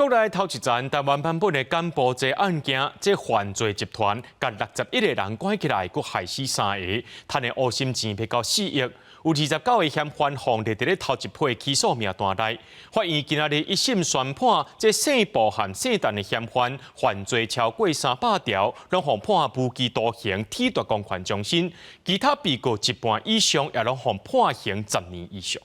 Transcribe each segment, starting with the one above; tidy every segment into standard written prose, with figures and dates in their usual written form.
國內頭一層台灣版本的柬埔寨案件，這犯罪集團共61個人關起來，閣害死三个，趁的烏心錢欲到4億，有29個嫌犯予列佇咧頭一批起訴名單內。法院今仔日一審宣判，這姓布和姓陳的嫌犯犯罪超過300條，攏予判無期徒刑、褫奪公權終身；其他被告一半以上也攏予判刑10年以上。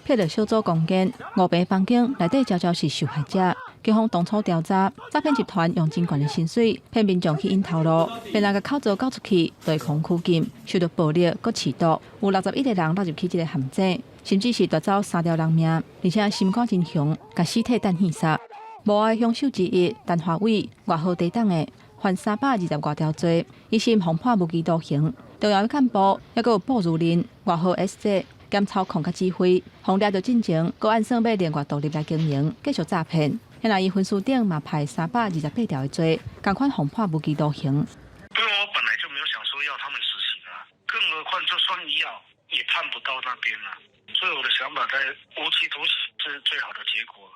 霹靂小組攻堅，五平房間內底常常是受害者。警方當初調查，詐騙集團用真懸的薪水騙民眾去𪜶頭路，騙人共口罩交出去，就會予拘禁，受到暴力閣飼毒，有61個人落入去這个陷阱，甚至是奪走三條人命，而且心肝真雄，共屍體彈戲殺。無愛兇手之一陳華偉，外號地黨的，犯320外條罪，一審予判無期徒刑。重要的幹部猶閣有布如林，外號 S 姐。兼操控佮指揮，予掠著進前，閣按算欲另外獨立來經營，繼續詐騙。現伊分司長嘛判328條的罪，仝款予判無期徒刑。對，我本來就沒有想說要他們死刑啊，更何況就算要，也判不到那邊啦。所以我的想法在無期徒刑是最好的結果。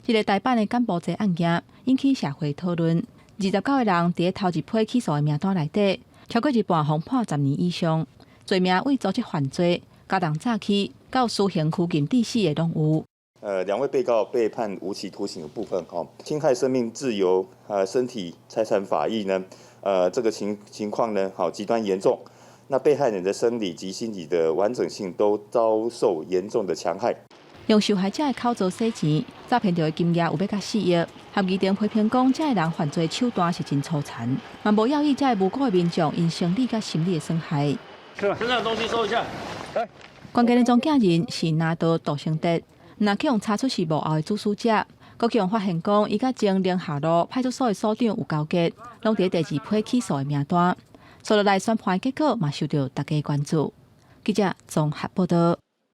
這个台版的柬埔寨案件引起社會討論，29個人佇咧頭一批起訴的名單內底，超過一半予判10年以上，罪名為組織犯罪、加重詐欺到私刑拘禁致死的攏有。兩位被告被判無期徒刑的部分，吼，侵害生命自由、身體、財產法益呢，這個情況呢，好極端嚴重。那被害人的生理及心理的完整性都遭受嚴重的戕害。用受害者的口罩洗錢，詐騙著的金額有欲到4億。合議庭批評講，這个人犯罪手段是真粗殘，嘛無要以這个無辜的民眾𪜶生理佮心理的損害。身上東西收一下。來。關鍵的中間人是拿督杜成哲，若去予查出是幕後的主使者，閣去予發現講，伊佮前寧夏路派出所的所長有勾結，攏佇第二批起訴的名單。所以來宣判結果嘛，受著大家關注。記者綜合報道。